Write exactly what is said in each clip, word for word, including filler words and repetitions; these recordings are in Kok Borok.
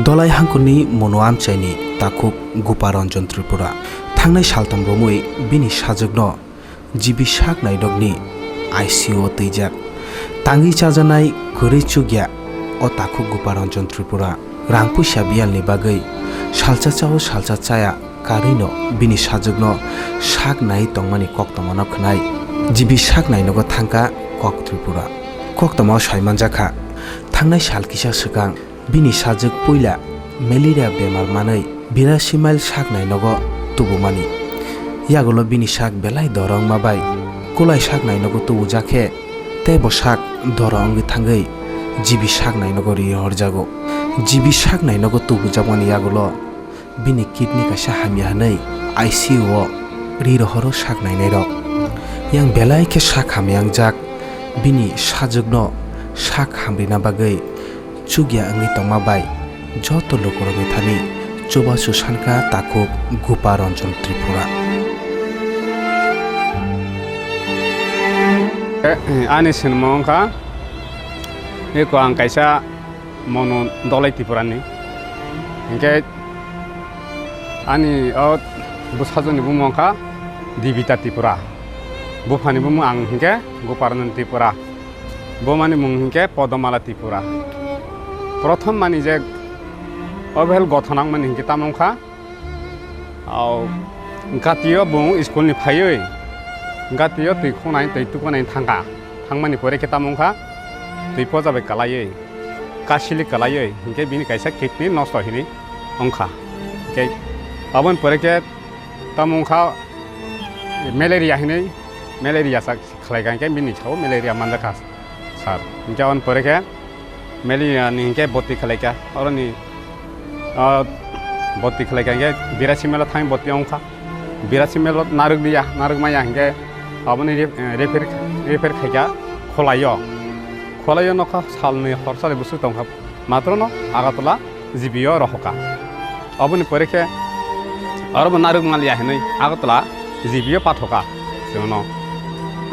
Dolai hangkuni Mono amchaini takhuk Gupa Ranjan Tripura. Thangnai saltham romwi bini sajwkno G B sak nainokni I C U o twijak. Tangwi chajanai kwrwi chukya o takhuk Gupa Ranjan Tripura. Rang puisa biyalni bagwi salsa chao salsa chaya karwino bini sajwkno sak nai tongmani koktwmano khwnai. G B sak nainogo thangkha kok Tripura. Koktwmao saimanjakha, thangnai sal kisa swkang bini sajwk puila malaria bemar manwi birasi mile sak nainogo tubumani. Yagulo bini sak belai doro wngma bai kulai sak nainogo tubujak khe tei bo sak doro wngwi thangwi G B sak nainogo ri rohorjago. G B sak nainogo tubujakmani yagulo bini kidney kaisa hamya hwnwi I C U o ri rohoro sak nainairok. Yang belai khe sak hamya wngjak, bini sajwkno sak hamrina bagwi chukya wngwi tongma bai joto lukurokni thani chubachu sankha takhuk Gupa Ranjan Tripura. Eh, ani sinimo wngkha, eko ang kaisa Mono Dolai Tripurani. Hinkhe ani o bwsajwkni bumung wngkha Dibita Tripura. Buphani bumung ang hinkhe Goparanand Tripura. Bumani mung hinkhe Podomala Tripura. Prothom mani je o behel gothon wngmani hinkhe tamo wngkha. Au, gatio bung school ni phaiwi, gatio twi khonai, twi tukanai thangkha. Thangmani pore khe tamo wngkha, twi poja bai kalaiwi, kasili kalaiwi, hinkhe bini kaisa kidney nosto hinwi wngkha. Hinkhe aboni pore khe tamo wngkha malaria hinwi, malaria sak khlaikha, hinkhe bini sao malaria manjakha sir. Hinkhe aboni pore khe malaria ni hinkhe boti khlaikha. Oroni, ah, boti khlaikha hinkhe birasi melo thangwi boti wngkha. Birasi melo narwk liya, narwk maya hinkhe aboni re-, eh, refer, refer khaikha Kholaio. Kholaio nokha salni hor sari bwswk tongkha. Matrono Agartala G B o rohorkha. Oboni pore khe orobo narwk maliya hinwi Agartala G B o pathoka chwngno.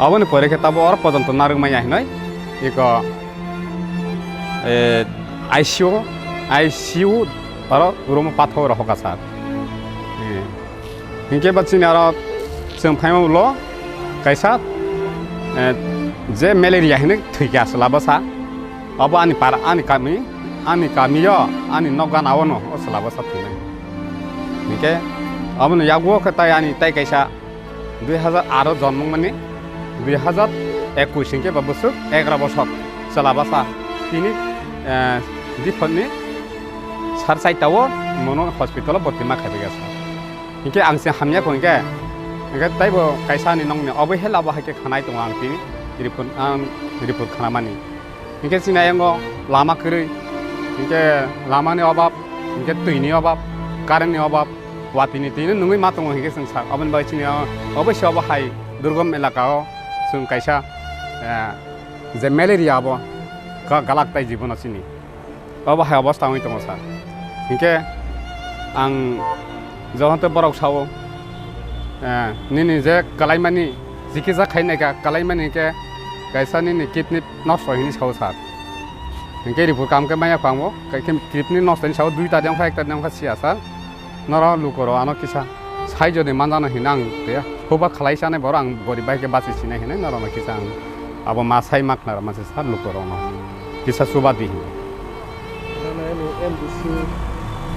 Oboni pore khe tabo oro pojonto narwk maya hinwi eko, eh, I C U, I C U oro room o pathok rohorkha sir. Eh. Hinkhe ba chini aro chwng phaima ulo kaisa, eh, je malaria hinwi thwikha chwla bwsa. Obo ani para, ani kami, ani kamio, ani nok gana ono o chwla bwsa thwinai. Hinkhe obono yaguo khe tai ani tai kaisa dui hazar aro jonmung mani dui hazar ekush hinkhe ba bwswk egra bosor chwla bwsa tini, eh, diphonni sar chaita o mono hospital o boti ma khaibaiya sir. Hinkhe ang se hamya kho hinkhe, hinkhe taibo kaisa ani nokni obo hela bo hai khe khanai tongo ang tini report, ang report khanamani. Hinkhe chini ayang o lama kwrwi, hinkhe lama ni obab, hinkhe twi ni obab, current ni obab, watwi ni twi ni nungwi ma tongo hinkhe chwng sak. Oboni bagwi chini o obosi obo hai durgom elaka o chwng kaisa, eh, je malaria abo ka-, galak tai jibono chini. Obo hai obosta wngwi tongo sir. Hinkhe ang jokhon tei borok sao, eh, nini je kalaimani chikitsa khainai kha, kalaimani hinkhe kaisa nini kidney nosto hinwi sao sir. Hinkhe report kaham khe maya kho ang bo, kidney nosto hinwi sao, duita de wngkha, ekta de wngkha siya sir. Norok lukurok ano kisa saijoni manjana hinwi ang tei huba khlai chanai borok ang gorib bai khe bachi sinai hinwi norokno kisa ang abo ma sai ma khna rwma se sir lukurokno kisa chuba di hinwi. Nana ani M D C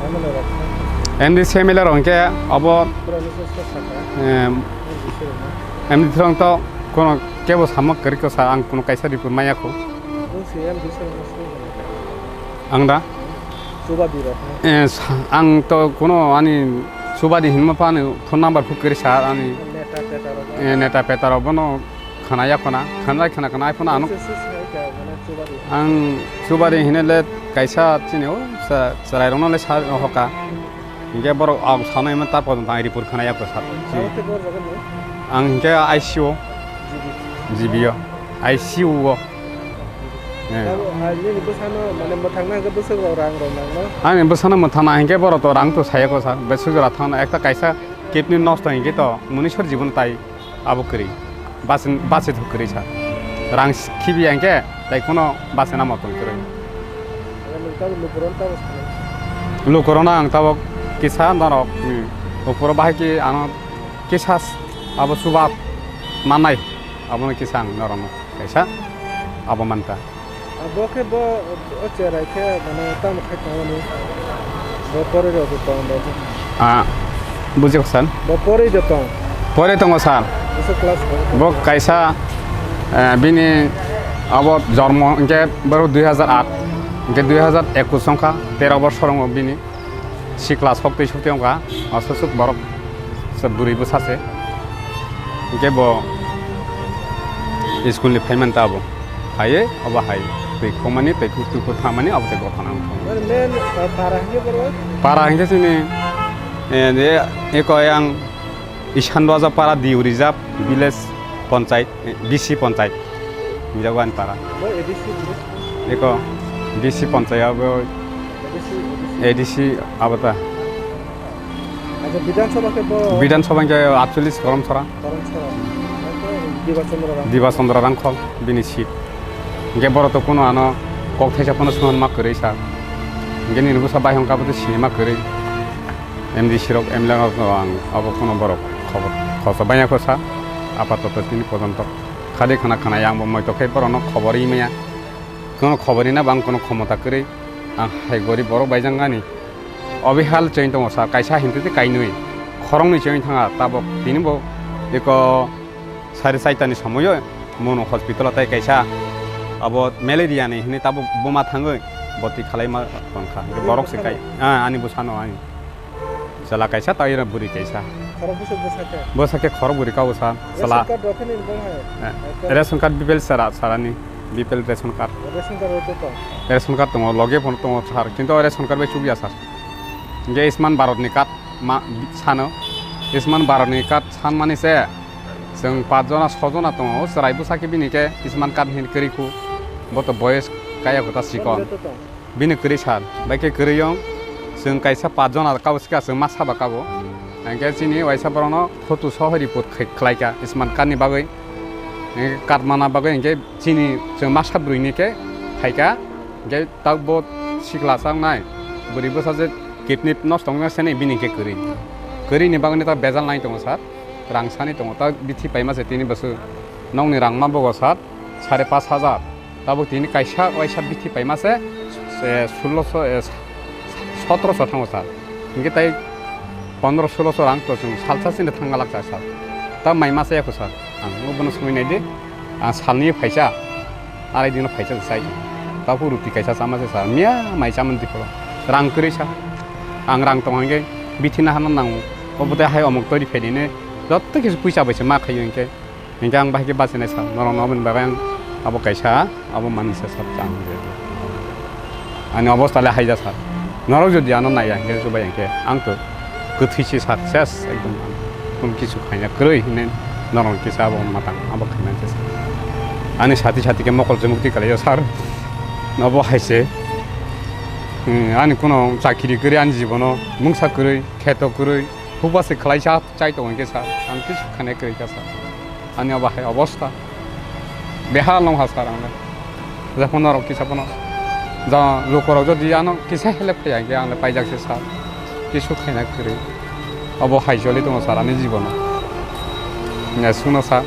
M L A rok kha? M D C M L A rok hinkhe abo, pura ni se sir sakha. Em, M D C rok na? M D C rok to kono kebo samok kwrwi kha sir, ang kono kaisa report maya kho. Nwng se M D C rok no sini. Ang da? Chubadi rok no. Eh, sa-, ang to kono ani chubadi hinma pha ani phone number phu kwrwi sir ani. Neta peta rok no. Eh, neta peta rok bono khana ya khana, khana khana khana iPhone ano. Se, se, se, ka, mane chubadi. Ang chubadi hinele kaisa chini o sa-, chwrai rok no le sa hoka. Hinkhe borok ang sanai man ta pojon ta report khana ya ko sir. Aro te bor jaga ni? Ang hinkhe I C U. G B. G B o. I C U o. Eh. Tamo, ah, nini bwsano, mane, mwthangna hwnkhe bwswk rok rang rok nangno? Ani bwsano mwthangna hinkhe borok to rang to saya ko sir. Bwswk jora thangna ekta kaisa kidney nosto hinkhe to munisor jibon tai abo kwrwi. Basin, basi to kwrwi sir. Rang khibiya hinkhe tai kheno basina motom kwrwi. Nwng tamo lukurok tamo sanai? Lukurokno ang tabok kisa norok, hmm, uporo bahai ki ano kisa s-, abo chuba mannai, abono kisa ang norokno kaisa abo manta. Ah, bo khe bo, o cherai khe mane tamo khai tongmani? Bo poroi rw tong bo. Ah, bujikha sir. Bo poroi rw tong? Poroi tongo sir. Bwswk class bo? Bo kaisa, eh, bini abo jormo hwnkhe borok dui hajar aat, hwnkhe dui hajar ekush wngkha, tero bosor wngo bini. Sikla soktwi soktwi wngkha, aswk swk borok se bwrwi bwsa se. Hwnkhe bo school ni phaimani tabuk. Phaiwi obo hai twi khokmani, twi khuk twi khuk thangmani, obo tei gothana wngkha. Mane main, uh, para hwnkhe borok? Para hwnkhe chini, eh, je, eko yang Isan Baja para Diu Reserve Village Panchayat, eh, B C Panchayat. Hinjago ani para. Bo A D C village? Eko B C Panchayat abo A D C, A D C. A D C abota. Acha, Bidhan Sabha khe bo? Bidhan Sabha khe atchollish Karamchara. Karamchara. Diba Chandra Rang. Diba Chandra Rangkhol bini seat. Hwnkhe borok to kuno ano kok thaisa phano swnamma kwrwi sa. Hwnkhe nini bwsa bai hwnkha abo to sinima kwrwi. M D C rok, M L A rok ang abo kuno borok khobor khosa baiya khosa. Apatoto tini pojonto khadi khana khana yang bo moito khe borokno khobor wi maya. Kuno khobor rina bo ang kuno khomota kwrwi. Ang hai gorib borok bai jangani. Obihal chwng tongo sa, kaisa hinti tei kainwi khoroknwi chwng thanga tabok tini bo eko sari chaitani somoio mono hospital o tai kaisa abo malaria ni hinwi tabok buma thangwi boti khalaima tongkha. Borok se kai, ah, ani bwsano ani chwla kaisa tai bwrwi kaisa. Khorok bwswk bwsa khe? Bwsa khe khorok bwrwi ka bwsa. Ration card rok khe nini bong hai? Eh, ration card B P L sara, sarani. B P L ration card. Ration card rok to tong? Ration card tongo, loge phone tongo sir, kintu o ration card bai chukya sir. Hingke Ayushman Bharat ni card ma sano, Ayushman Bharat ni card sanmani se chwng pach jona, so jona tongo, o chwrai bwsa khe bini khe Ayushman card hin kwrwi khu, bo to boyes kaya kota sikon. Bini kwrwi sir, bai khe kwrwi yong, chwng kaisa pach jona kabo sikha chwng ma saba kabo. Hingke chini waisa borokno photo sohoi report khai, khlaikha Ayushman card ni bagwi. Hingke card mana bagwi hingke chini chwng masa bwrwini khe phaikha, hingke tabuk bo sikla changnai, bwrwi bwsa je kidney nosto wngya sani bini hingke kwrwi. Kwrwini bagwino ta bejal nai tongo sir, rang sani tongo, ta bithi paima se tini bwswk nokni rang ma bogo sir, sare pash hajar, tabuk tini kaisa waisa bithi paima se, se sulosho, eh, sotrosho thango sir, hingke tai pondro sulosho rang to chwng salsa sini thanggalak cha sir, ta mai ma chaya kho sir. Ang bo bono swngwi naidi, ang salni phaisa, arai dino phaisa se sai. Tabuk ruti kaisa chama se sa, miya mai chamani dikho. Rang kwrwi sa, ang rang tong hangke bithi nahana nango. Obo tei hai omok tori phainini, jotto kisu puisa bai se ma khaio hingke. Hingke ang bahai khe bachinai sa, norok no aboni bagwi ang abo kaisa, abo manwi sa sa chang je. Ani obostha le haija sir. Norok jodi ano naiya hingke chubai hingke ang to kwthwi se sir, ses ekdom ang kunu kisu khaina kwrwi hinwi norok kisa abo matang abo khaina se sir. Ani sati sati khe mokol chumukti kalaio sir. Obo hai se, hmm, ani kuno chakiri kwrwi ani jibono mungsa kwrwi kheto kwrwi huba se khlaisa chai tongo hingke sir. Ang kisu khaina kwrwi kha sir. Ani obo hai obostha. Behal nong ha sir ang le. Jokhon norok kisa phano. Ja, lukorok jodi ano kisa help khaiya hingke ang le paijak se sir. Kisu khaina kwrwi. Obo hai choli tongo sir ani jibono. Nge suno sir.